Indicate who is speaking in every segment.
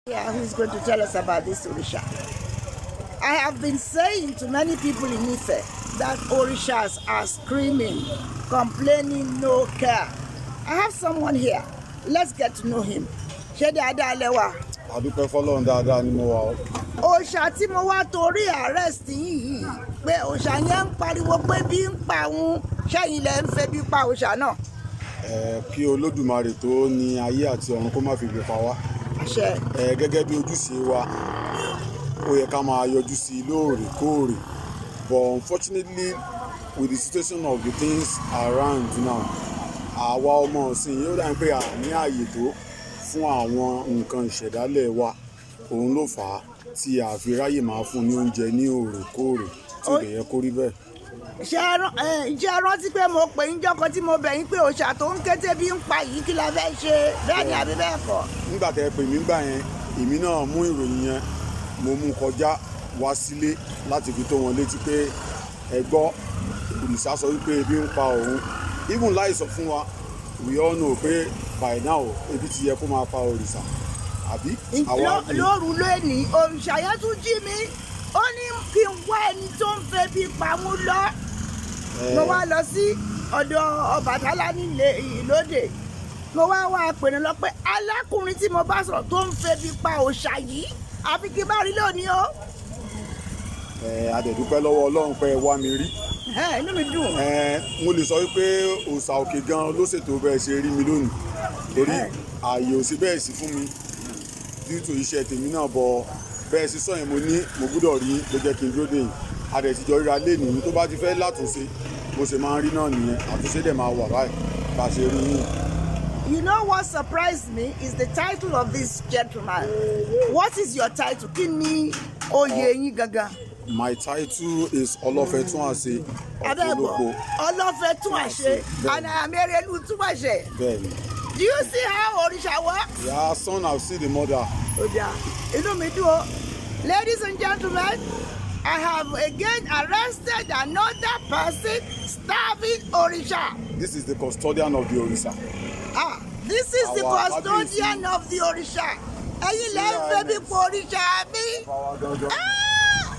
Speaker 1: Here who is going to tell us about this Orisha. I have been saying to many people in Ife that Orishas are screaming, complaining, no care. I have someone here. Let's get to know him. Ṣé dáadáa lẹ wà?
Speaker 2: A dúpẹ́ fọ́lọ́run, dáadáa ni mo wà o.
Speaker 1: Òòṣà tí mo wá torí arrest yín yìí pé òòṣà yẹn ń pariwo pé ebi ń pa òun, ṣẹ́yìn lẹ ń febi pa òòṣà náà?
Speaker 2: Ẹ kí Olódùmarè tó ní ayé àti ọ̀run kó má fi ibi pa wá.
Speaker 1: Àṣẹ.
Speaker 2: Ẹ gẹ́gẹ́ bí ojúṣe wa, ó yẹ ká máa yọjú sí i lóòrèkóòrè, but unfortunately, with the situation of the things around now, àwa ọmọ ọ̀sìn yóò dà pé a ní ààyè tó fún àwọn nǹkan ìṣẹ̀dálẹ̀ wa. Òun ló fà á tí a fi ráyè máa fún ní oúnjẹ ní òòrèkóòrè tí ò lè yẹ kó rí bẹ́ẹ̀.
Speaker 1: Ṣé ẹ rántí pé mo pè ń jọ́kan tí mo bẹ̀ yín pé òòṣà tó ń ké tébi ń pa yìí, kí la fẹ́ ṣe? Bẹ́ẹ̀ ni àbí bẹ́ẹ̀ kọ́?
Speaker 2: Nígbà tẹ́ ẹ pè mí gbà yẹn, èmi náà mú ìròyìn yẹn, mo mú kọjá wá sílé láti fi tó wọn létí pé ẹ gbọ́, òrìṣà sọ wípé ebi ń pa òun. Even láì sọ fún wa, we all know pé by now ebi ti yẹ kó máa pa òrìṣà, àbí?
Speaker 1: Lóru lónìí, òrìṣà yẹn tún jí mi, ó ní kí n wá ẹni tó ń febi pa òun lọ. Mo wá lọ sí ọ̀dọ̀ Ọbàtálá nílé ìlódè, mo wá wá pè ní lọ pé alákùnrin tí mo bá sọ̀rọ̀ tó ń febi pa òòṣà yìí, àfi kí n bá rí lónìí o.
Speaker 2: Ẹ a dẹ̀ dúpẹ́ lọ́wọ́ Ọlọ́run pé ẹ wá mi rí.
Speaker 1: Ẹ, inú mi dùn.
Speaker 2: Ẹ mo lè sọ wípé òòṣà òkè gan ló ṣètò bẹ́ẹ̀ ṣe rí mi lónìí, torí ààyè ò sí bẹ́ẹ̀ sí fún mi due to iṣẹ́ tèmi náà bọ̀. Bẹ́ẹ̀ sì sọ yẹn, mo ní mo gbúdọ̀ rí, ló jẹ́ kí n dúró dè yín. A dẹ̀ ti jọ ríra lénìí. Tó bá ti fẹ́ látúnṣe, bó ṣe máa ń rí náà nìyẹn, àtúnṣe dẹ̀ máa wà báyìí bá a ṣe rí yín.
Speaker 1: You know what surprised me is the title of this gentleman. What is your title? Kí ni oyè yín gangan?
Speaker 2: My title is Ọlọ́fẹ̀túnàṣe.
Speaker 1: Abẹ́gbọ̀.
Speaker 2: Ọ̀pọ̀lọpọ̀.
Speaker 1: Ọlọ́fẹ̀túnàṣe.
Speaker 2: Bẹ́ẹ̀ni.
Speaker 1: And I am Erelu Túnàṣe.
Speaker 2: Bẹ́ẹ̀ni.
Speaker 1: Do you see how Orisha works?
Speaker 2: Yeah, son have seen the mother.
Speaker 1: Ó dáa, inú mi dùn o. Ladies and gentlemen, I have again arrested another person starving Orisha.
Speaker 2: This is the custodian of the Òrìṣà.
Speaker 1: Ah, this is the
Speaker 2: Our
Speaker 1: custodian of the Orisha. Ẹ̀yin lẹ ń febi pa Orisha mi. Ah!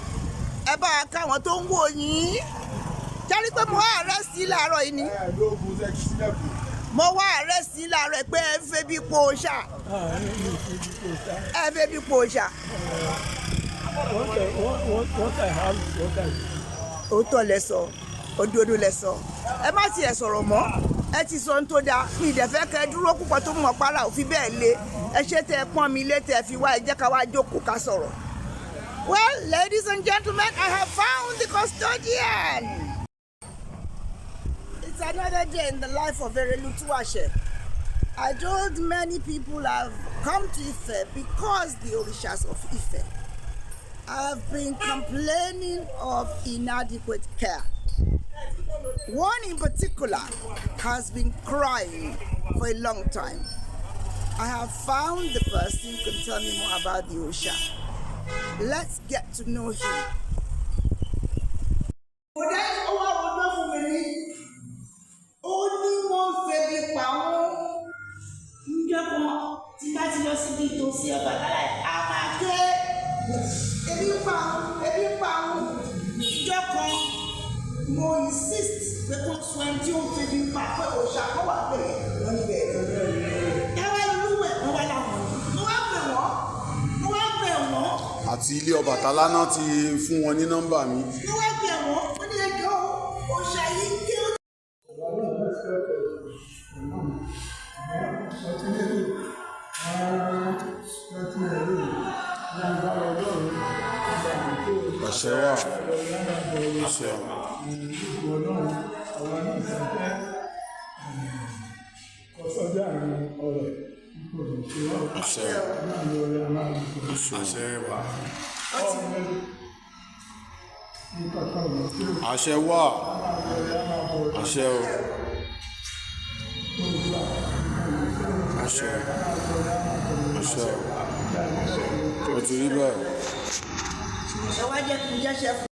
Speaker 1: Ẹ bá a káwọn tó ń wò yín. Jẹ́rí pé mo wá arrest yín láàárọ̀ yìí ni.
Speaker 2: Ẹ lóògùn ṣẹ́kì sílẹ̀kùn.
Speaker 1: Mo wá arrest yín láàárọ̀ pé ẹ ń febi pa òòṣà. Ẹ febi pa òòṣà.
Speaker 3: What I have is what I do.
Speaker 1: Òótọ́ lẹ sọ, òdodo lẹ sọ. Ẹ má tiẹ̀ sọ̀rọ̀ mọ́, ẹ ti sọ ohun tó dáa. Mi ì dẹ̀ fẹ́ kẹ́ ẹ dúró púpọ̀ tó mọ̀ para òfin bẹ́ẹ̀ le. Ẹ ṣe tẹ ẹ pọ́n mi lé tẹ ẹ fi wá, ẹ jẹ́ ká wá jókòó ká sọ̀rọ̀. Well, ladies and gentlemen, I have found the custodian. It's another day in the life of Erelu Tuwase. I told many people I've come to Ife because the Orishas of Ife have been complaining of inadequate care. One in particular has been crying for a long time. I have found the person who can tell me more about the Òòṣà. Let's get to know him. Kò dẹ́, ó wá rojọ́ fún mi ní. Ó ní wọ́n ń febi pa wọ́n. Níjọ́ kan tí bá ti lọ síbi ìtòsí Ọbàtálá, a máa ké. Ebi ń pa òun, ebi ń pa òun. Ìjọ́ kan, mo insist pé kó sọ ẹni tí ó ń febi pa pé òòṣà kan wà bẹ́ẹ̀, wọ́n ní bẹ́ẹ̀. Ẹ wá lúwẹ̀, wọ́n wá láwọn ní. Mo wá pè wọ́n, mo wá pè wọ́n.
Speaker 2: Àti ilé Ọbàtálá náà ti fún wọn ní nọ́mbà mi.
Speaker 1: Mo wá pè wọ́n, mo ní ẹjọ́ òòṣà yìí ń ké.
Speaker 3: Ọba náà respect ìmáàmù. Fortunately, wọ́n rántí ẹ̀ lónìí ní agbára Ọlọ́run ọba àti
Speaker 2: Àṣẹ wà. Àṣẹ.
Speaker 3: Ọlọ́run àwa náà ti jẹ́ custodian ọ̀rẹ́ kò ní ṣe wá.
Speaker 2: Àṣẹ.
Speaker 3: Náà ló rẹ máa ń gbé.
Speaker 2: Àṣẹ wà.
Speaker 3: Nǹkan kan ò ní ṣe ó.
Speaker 2: Àṣẹ wà. Àṣẹ o. Àṣẹ. Àṣẹ o. Ó ti rí bẹ́ẹ̀.
Speaker 1: Ẹ wá jẹ́ kí n jẹ́ṣẹ́ fún.